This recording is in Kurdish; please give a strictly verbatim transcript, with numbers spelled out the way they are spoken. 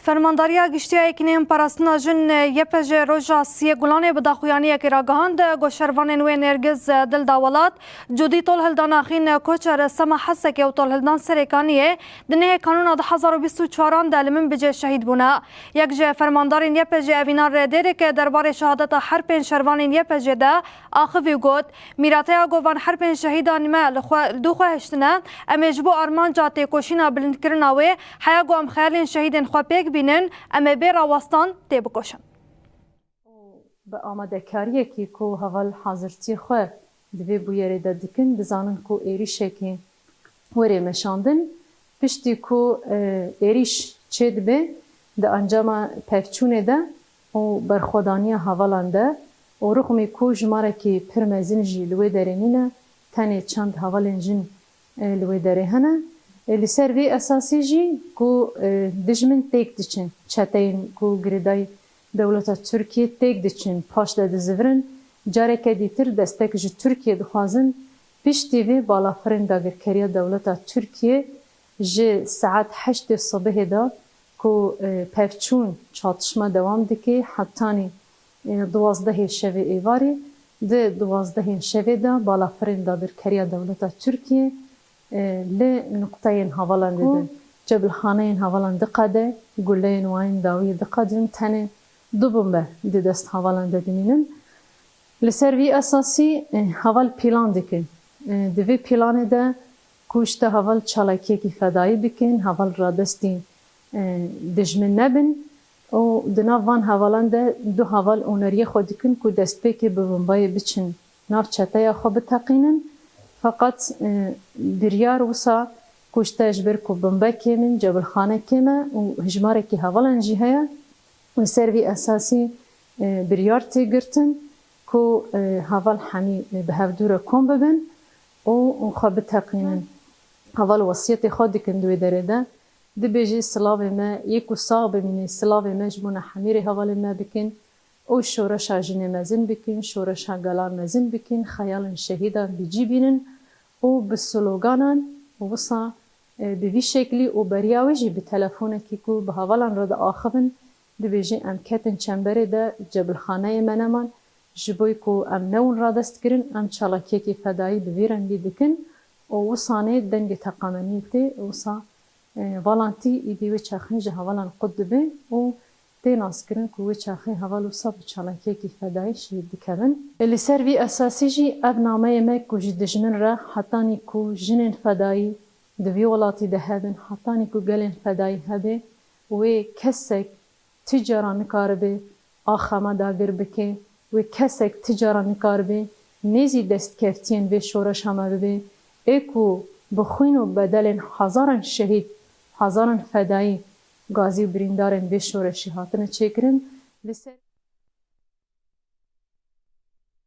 Fermandariya Giştî ya Yekîneyên Parastina Jin, Y P J, roja siyê Gulanê bi daxuyaniyekê ragihand, ku şervanên wê Nêrgiz Dildawelat, Cudî Tolhildan Axîn, Koçer Sema Hesekê û Tolhildan Serêkaniyê di nehê Kanûna du hezar û bîst û çaran de li Minbicê şehîd bûne. Yek ji fermandarên Y P J Evînar Dêrik derbarê şehadeta her pênc şervanên Y P J de axivî û got, Mîrateya ku van her pênc şehîdan me li xwe, li dû xwe hiştine, em ê ji bo armanca têkoşîna bilindkirina wê, heya ku em xeyalên şehîdên xwe pêk bînin, em ê bê rawestan têbikoşin. Bi amadekariyekî ku heval hazirtiyê xwe di vê bûyerê de dikin, dizanin ku êrîşekê were meşandin. Piştî ku, e, êrîş çêdibe, di encama pevçûnê de û berxwedaniya hevalan de û rixmî ku jimarekî pir mezin jî li wê derê nîne, tenê çend hevalên jin, e, li wê derê hene. E, li ser vê esasî jî ku, e, dijmin têk diçin, çeteyên ku girêdayî dewleta Tirkiyê têk diçin, paş de dizivirin, careke dîtir destek ji Tirkiyê dixwazin, piştî vê balafirên dagirkeriya dewleta Tirkiyê ji saet heştê sibihê de ku, e, pevçûn çatişma dewam dike, hetanî, e, duwazdehê şevê êvarî, di duwazdehên şevê de balafirên dagirkeriya dewleta Tirkiyê, e, li nuqteyên hevalan didin. Cebilxaneyên hevalan diqede, guleyên wayên dawiyê diqedin, tenê du bombe di dest hevalan de dimînin. Li ser vî esasî, e, heval pîlan dikin. E, di vê pîlanê de ku ji te heval çalakiyekî fedayî bikin, heval radestî, e, dijmin nebin û di nav van hevalan de du heval oneriyê xwe dikin ku destpêkê bi bombayê biçin nav çeteya xwe biteqînin. Feqet, e, biryar wisa ku ji te ji ber ku bombe kêm in, cebilxane kêm e û hejmarekî hevalan jî heye. Li ser vî esasî, e, biryar tê girtin ku, e, heval hemî, e, bi hevdû re kom bibin û, û xwe biteqînin. Heval wesiyetê xwe dikin di wê derê de. Dibêjî, silavê me, yê ku sax bimînî, silavê me ji bona hemî rêhevalên me bikin û şoreşa jinê mezin bikin, şoreşa gelan mezin bikin, xeyalên şehîdan bi cî bînin û bi sloganan wisa, e, bi vî şeklî û beriya wê jî bi telefonekî ku bi hevalan re diaxivin, dibêjî, em ketin çemberê de, cebilxaneyê me neman, ji bo ku em newin radest kirin, em çalakiyekî fedayî bi vî rengî dikin û wisanê dengê teqemeniyê tê, wisa, e, valantî îdî wê çaxê ji hevalan qut dibe û tê naskirin ku wê çaxê heval wisa bi çalakiyekî fedayî şehîd dikevin. Li ser vî esasî jî ev nameyê me ku ji dijmin re hetanî ku jinên fedayî di vî welatî de hebin, hetanî ku gelên fedayî hebe, wê kesek ti cara nikaribe axa me dagir bike, wê kesek ti cara nikaribe nêzî destkeftiyên vê şoreşa me bibe, ê ku bi xwîn û bedelên hezaran şehîd, hezaran fedayî, gazî û birîndarên vê şoreşê hatine çêkirin, li ser